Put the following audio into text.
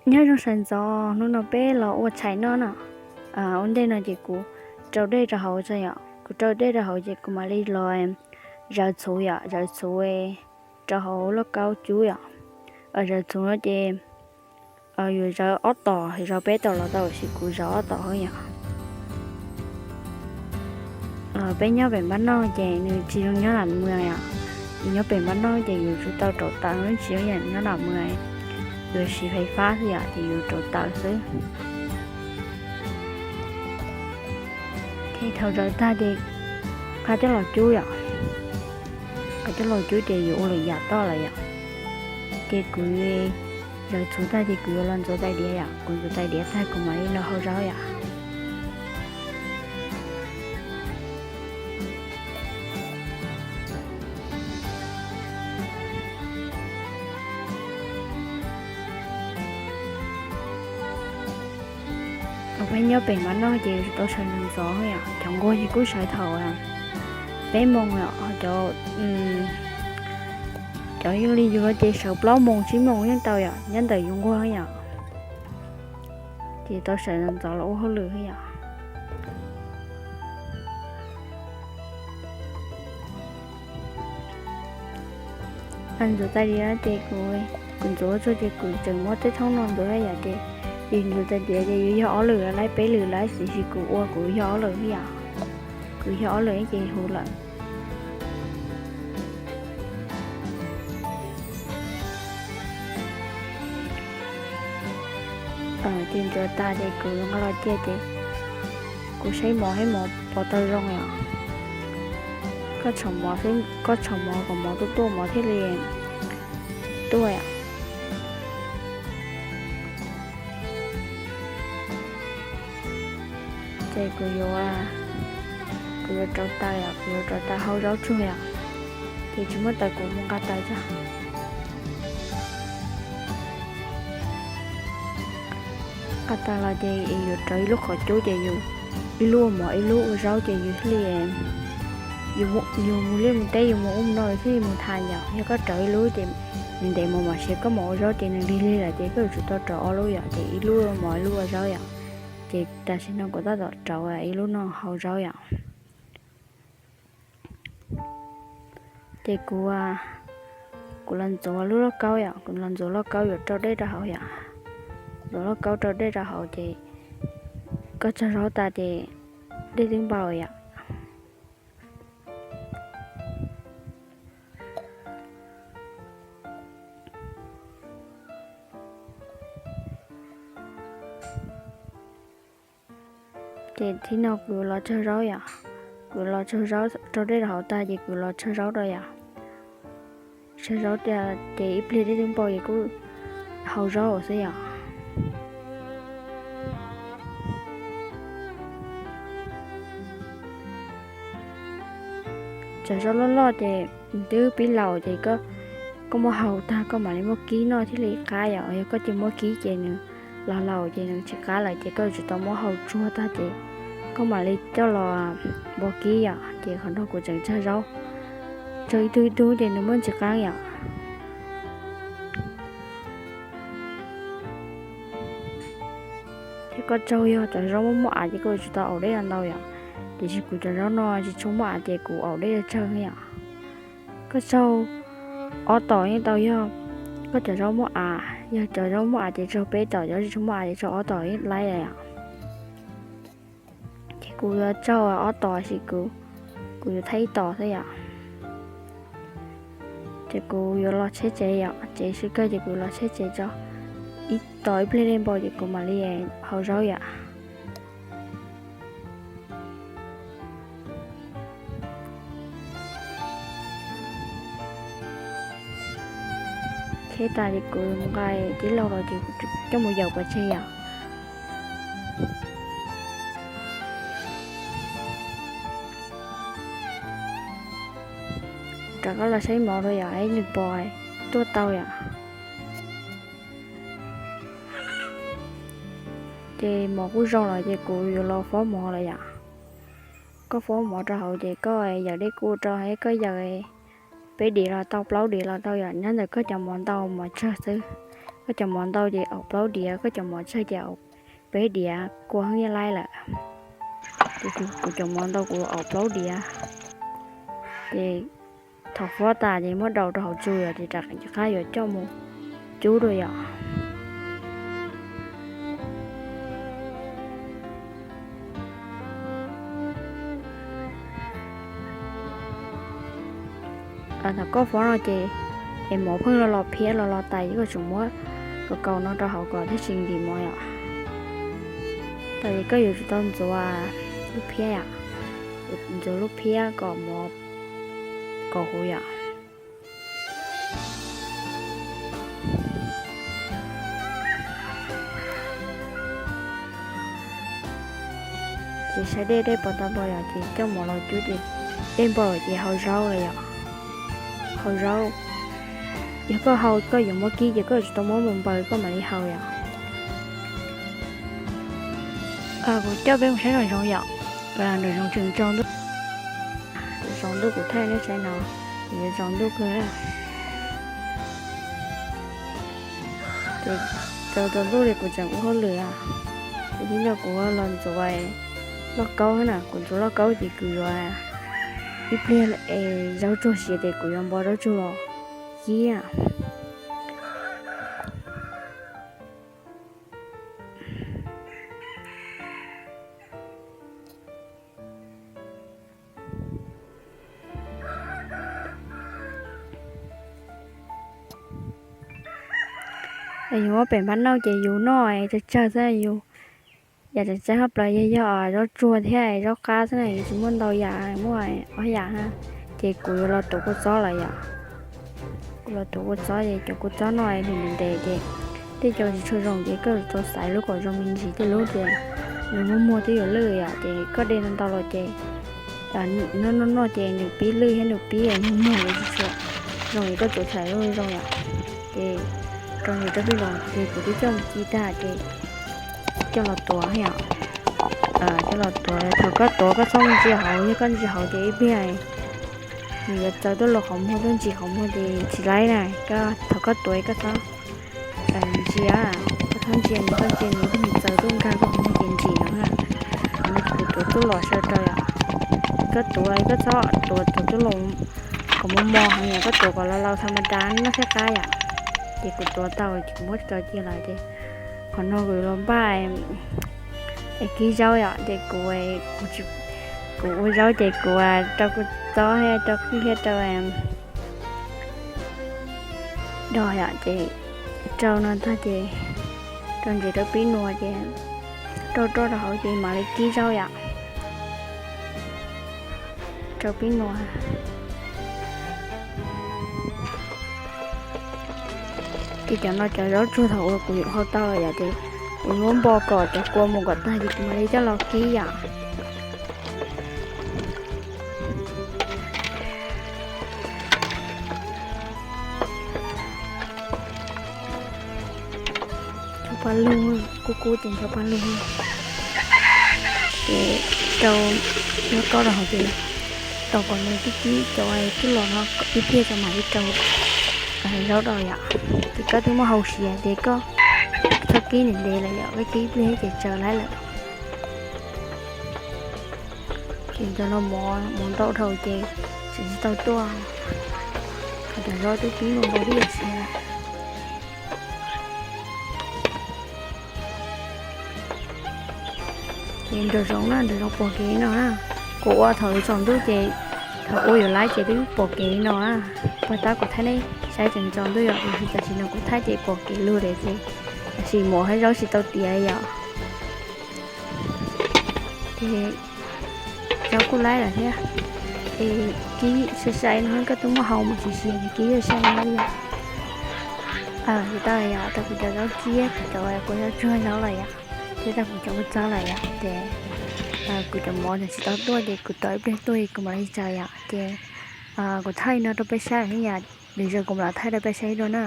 Nyob zoo sawv ntxov, hnub no peb los ua tshais noj no. Ua ntej no ces kuv rau dej rau hauv tso yom, kuv rau dej rau hauv ces kuv mam li los zawv txhuv yom, zawv txhuv rau hauv lauj kaub cub yom. Zawv txhuv no ces yuav zawv ob tom, zov peb tom los tau, tiam sis kuv zawv ob tom yom. Peb nyob pem npab noj ces nws tsis zoo nyob nam mas yom. Yus nyob pem npab noj ces yus tsum tau rauv taws, tsis zoo nyob nam mas, yuav siv fais fab xwb yom, ces yus rauv taws xwb. Ces thaum zawv tag ces qab coj los cub yom, qab coj los cub ces yuav ua lwm yam toj lawm yom. Ces kuv zawv txhuv tag ces kuv yuav los ntxuav tais diav yom, kuv ntxuav tais diav tag kuv mam li los hau zaub yom. Thaum peb nyob pem npab noj ces tau sawv ntxov ntxov yom, cov nquag ces kuj sawv thaum peb moos yom, cov, cov yog li yus ces sawv plaub moos tsib moos yeej tau yom, nyob ntawm yus nquag yom. Ces tau sawv ntxov ntxov los ua hauj lwm yom. Ntxuav tais diav ces kuv, kuv ntxuav tsuag ces kuv tseem muab tej thoob no ntxuav yom, ces yus ntxuav tais diav ces yus yog ob lwm lawm, peb lwm lawm, tiam sis kuv ua kuv yog ob lwm yom, kuv yog ob lwm ces huv lawm. Ces ntxuav tas ces kuv nqa los cia ces kuv saib mov, saib mov puas tau zoo yom. Koj tshov mov, koj tshov mov kom mov tuaj tuaj mov thiaj li tuaj yom. Ces kuv yuav, kuv yuav rauv taws yom, kuv yuav rauv taws hau zaub tsuag yom. Ces tsis muaj taws kuv mus nqa taws tso. Nqa taws los ces yuav rauv ib lub qhov cub ces yus ib lub ua mov ib lub ua zaub ces yus thiaj li, yus mus liaj mus teb yus mus ub mus no thiaj li mus tham yom. Yog koj rauv ib lub ces nws ntev mos mos siav, koj mus ua zaub ces nws lig lig lawm ces koj yuav tsum tau rauv ob lub yom, ces ib lub ua mov ib lub ua zaub yom. Ces tam sim no kuv tab tom rauv ib lub no hau zaub yom. Ces kuv, kuv los ntxuav lub lauj kaub yom, kuv los ntxuav lauj kaub yuav rau dej rau hauv yom. Ntxuav lauj kaub rau dej rau hauv ces koj tsaug zaub tas ces dej twb npau yom. Ces thib no kuv los tsaug zaub yom, kuv los tsaug zaub rau dej rau hauv tag ces kuv los tsaug zaub rau yom. Tsaug zaub tas ces ib pliag dej twb npau ces kuj hau zaub xwb yom. Tsaug zaub loj loj ces twb pib laus ces koj muab hau tag koj mam li muab kib noj thiaj li qab yom. Yog koj tsis muab kib ces nws los laus ces nws tsis qab lawm ces koj yuav tsum tau muab hau tsuag tag ces koj mam li coj los npau kib yom. Ces qhov no kuv tseem tsaug zaub, tsaug ib tug ib tug ces nws muaj ntsis qeeb yom. Thiab koj tsaug, yog cov zaub muaj muaj av ces koj yuav tsum tau aum dej ntau yom. Tiam sis kuv cov zaub no tsis tshua muaj av ces kuv aum dej tsawg yom. Koj tsaug ob tom yeej tau, yog koj cov zaub muaj av, yog cov zaub muaj av ces tsaug peb tom, cov tsis tshua muaj av ces tsaug ob tom yeej laib yom. Ces kuv yuav tsaug ob tom, tiam sis kuv, kuv yuav thaij ib tom xwb yom. Ces kuv yuav los tsheb tsev yom, tsev siab kawg ces kuv los tsheb tsev tso. Ib tom ib pliag dej npau ces kuv mam li hau zaub yom. Tsheb tas ces kuv mus nqa tib laug los ces coj mus yaum pov tseg yom. Rov qab los saib mov rau yom, nws pom tuaj tau yom. Ces mov kuj zoo lawm ces kuv yuav los fob mov lawm yom. Koj fob mov rau hauv ces koj yaws dej kub rau, koj yaws peb diav los tau, plaub diav los tau yom, nyob ntawm koj cov mov ntau mov tsawg xwb. Koj cov mov ntau ces aum plaub diav, koj cov mov tsawg ces aum peb diav, kua heev nyaj laib lawm. Ces kuv cov mov ntau kuv aum plaub diav. Ces thaum fuab tas ces muab daus rau hauv tsug yom, ces rov qab yuav coj mus cub dua yom. Thaum koj fuab no ces es mov pheej los los phiab los los tas, koj tsuas muab kaus kaus no rau hauv kom thiaj tsis nkim mov yom. Tas ces koj yuav tsum tau ntxuav lub phiab yom, ntxuav lub phiab kom mov kaus huv yom. Ces saib dej dej puas tau npau yom, ces coj mov los cub ces dej npau ces hau zaub lawm yom. Hau zaub, yog koj hau koj yuav muab kib ces koj yuav tsum tau muab mus npaws koj mam li hau yom. Kuv coj peb mus saib nram zoov yom, nram zoov tseem tsaus ntuj. Tsaus ntuj kuv thaij nej saib no, kuv yuav tsaus ntuj kawg. Ces tsaus tsaus ntuj li kuv tseem ua hauj lwm, kuv tib no kuv los ntxuav lauj kaub na, kuv ntxuav lauj kaub ces kuv yuav ib pliag es zaub tsuag siav ces kuv yuav npo zaub tsuag los kib. Yus muab pem npab nauj ces yus noj tsawg tsawg xwb, yus yam tseem ceeb hab plaws yog yog zaub tsuag thiab zaub qab xwb na, yuav tsis muaj ntau yam, muaj ob yam na. Ces kuv yuav los tuav kua txob lawm yom. Kuv los tuav kua txob ces cov kua txob no nws ntev ntev ces tej cov tsis tshua zoo ces koj yuav tau xaiv lub kom zoo me ntsis, tej lub ces nws muag muag twb yuav lwj yom, ces koj de ntau ntau los ces noj noj noj ces nws pib lwj thiab nws pib muag muag yuav tsis tshua zoo, es koj tuav txhais lub zoo yom. Ces rau nws rau peb los ces kuv twb coj mus ci tag ces coj los tuav yom. Coj los tuav, thaum koj tuav koj txhob ntsia hauv, yog koj ntsia hauv ces ib pliag nws yuav txaws tuaj los qhov muag, tuaj ntsis qhov muag ces tsis laib na. Thaum koj tuav koj txhob ntsia, koj txhob ntsia nws, koj ntsia nws koj mus txaws tuaj nkag koj qhov muag ces ntsim no na. Qhov no kuv tuav tuaj los sawv rau yom. Koj tuav koj txhob tuav tuav tuaj los kom mos mos heev yom, koj tuav kom laus laus tha ma da noj thiab qab yom. Ces kuv tuav tau ces kuv muab tso cia lawm ces qhov no kuv los npaj es kib zaub yom, ces kuv, kuv ua zaub ces kuv rau kua txob thiab rau qij thiab rau do yom, ces rau no tag ces rau ntses rau pib nua ces rau roj rau hauv ces mam li kib zaub yom. Rau pib nua. Ces cov no cov zaub tsuag thaum uas kuv hau tau lawm yom, ces kuv yuav muab npo kom cov kua mus kom tag ces kuv mam li coj los kib yom. Ncho pa lug, kub kub ces ncho pa lug. Ces rau nyob kaub rau hauv ces tau kom nws kib kib cov twb los no ib pliag tso mam li rau zaub rau yom. Ces koj twb muab hau siav ces koj txhob kib ntev ntev lawm yom, koj kib ib pliag ces tsaws laib lawm. Ces cov no mov ntau dhau ces tseem tsis tau tuaj, qhov cov zaub twb pib npau npau tib yam siav lawm. Ces nram zoov na, nram zoov pom kev no na, kuv ua thaum tsaus ntuj ces thaum ua yuav laib ces twb pom kev no na. Puag ta kuv thaij nej saib tseem tsaus ntuj yom, tiam sis tam sim no kuv thaij ces pom kev lug lawm ces tam sim mov thiab zaub tsis tau tiav yom. Ces zaub kuj laib lawm thiab. Es kib sai sai no koj twb muab hau mus tsis siav ces kib sai sai no li. Kuv tau yom, tau kuv cov zaub kiab, kuv cov kuv zaub tsuag zaub lawm yom, thiab tau kuv cov kua txob lawm yom. Ces kuv cov mov tseem tsis tau tuaj ces kuv tos ib pliag tuaj kuv mam li tsaws yom. Ces kuv thaij no rau peb saib thiab yom, lwm zaus kuv mam los thaij rau peb saib dua na.